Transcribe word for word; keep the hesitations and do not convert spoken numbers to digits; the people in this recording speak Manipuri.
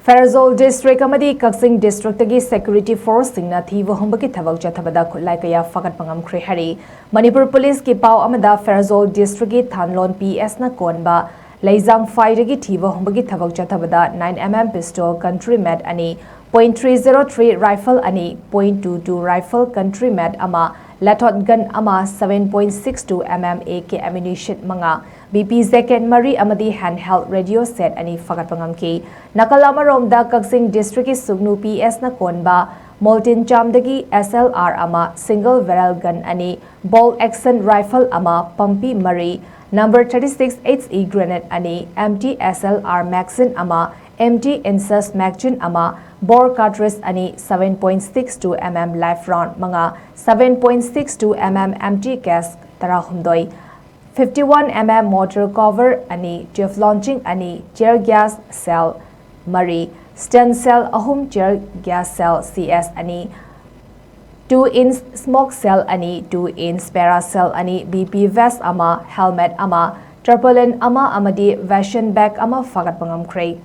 ꯐꯦꯔꯖꯣꯜ ꯗꯤꯁꯇ꯭ꯔꯤꯛ ꯑꯃꯗꯤ ꯀꯛꯆꯤꯡ ꯗꯤꯁꯇ꯭ꯔꯤꯛꯇꯒꯤ ꯁꯦꯀ꯭ꯌꯨꯔꯤꯇꯤ ꯐꯣꯔꯁꯁꯤꯡꯅ ꯊꯤꯕ ꯍꯨꯝꯕꯒꯤ ꯊꯕꯛ ꯆꯠꯊꯕꯗ ꯈꯨꯠꯂꯥꯏ ꯀꯌꯥ ꯐꯥꯒꯠꯄ ꯉꯝꯈ꯭ꯔꯦ ꯍꯥꯏꯔꯤ꯫ ꯃꯅꯤꯄꯨꯔ ꯄꯨꯂꯤꯁꯀꯤ ꯄꯥꯎ ꯑꯃꯗ ꯐꯦꯔꯖꯣꯜ ꯗꯤꯁꯇ꯭ꯔꯤꯛꯀꯤ ꯊꯥꯟꯂꯣꯟ ꯄꯤ ꯑꯦꯁꯅ ꯀꯣꯟꯕ ꯂꯩꯖꯥꯡꯐꯥꯏꯗꯒꯤ ꯊꯤꯕ ꯍꯨꯝꯕꯒꯤ ꯊꯕꯛ ꯆꯠꯊꯕꯗ nine M M pistol country made ꯑꯅꯤ, point three zero three rifle ꯑꯅꯤ, point two two rifle country made ꯑꯃ, ꯂꯦꯊꯣꯠ ꯒꯟ ꯑꯃ, seven point six two M M A K ammunition ꯃꯉꯥ, B P jacket ꯃꯔꯤ ꯑꯃꯗꯤ handheld radio set ꯑꯅꯤ ꯐꯥꯒꯠꯄ ꯉꯝꯈꯤ꯫ ꯅꯥꯀꯜ ꯑꯃꯔꯣꯝꯗ ꯀꯛꯆꯤꯡ ꯗꯤꯁꯇ꯭ꯔꯤꯛꯀꯤ ꯁꯨꯒꯅꯨ ꯄꯤ ꯑꯦꯁꯅ ꯀꯣꯟꯕ ꯃꯣꯜꯇꯤꯟ ꯆꯥꯝꯗꯒꯤ S L R ꯑꯃ, single barrel gun ꯑꯅꯤ, bolt action rifle ꯑꯃ, ꯄꯝꯄꯤ ꯃꯔꯤ, number thirty six H E grenade ꯑꯅꯤ, empty S L R magazine ꯑꯃ, empty insus magazine ꯑꯃ, bore cartridge ꯑꯅꯤ, seven point six two M M live round ꯃꯉꯥ, seven point six two M M empty case ꯇꯔꯥꯍꯨꯝꯗꯣꯏ, fifty one M M mortar cover ꯑꯅꯤ, Teflon zinc ꯑꯅꯤ, tear gas shell ꯃꯔꯤ, stun shell ꯑꯍꯨꯝ, tear gas shell C S ꯑꯅꯤ, two inch smoke shell ꯑꯅꯤ, two inch para shell ꯑꯅꯤ, B P vest ꯑꯃ, helmet ꯑꯃ, tarpaulin ꯑꯃ ꯑꯃꯗꯤ ration bag ꯑꯃ ꯐꯥꯒꯠꯄ ꯉꯝꯈ꯭ꯔꯦ꯫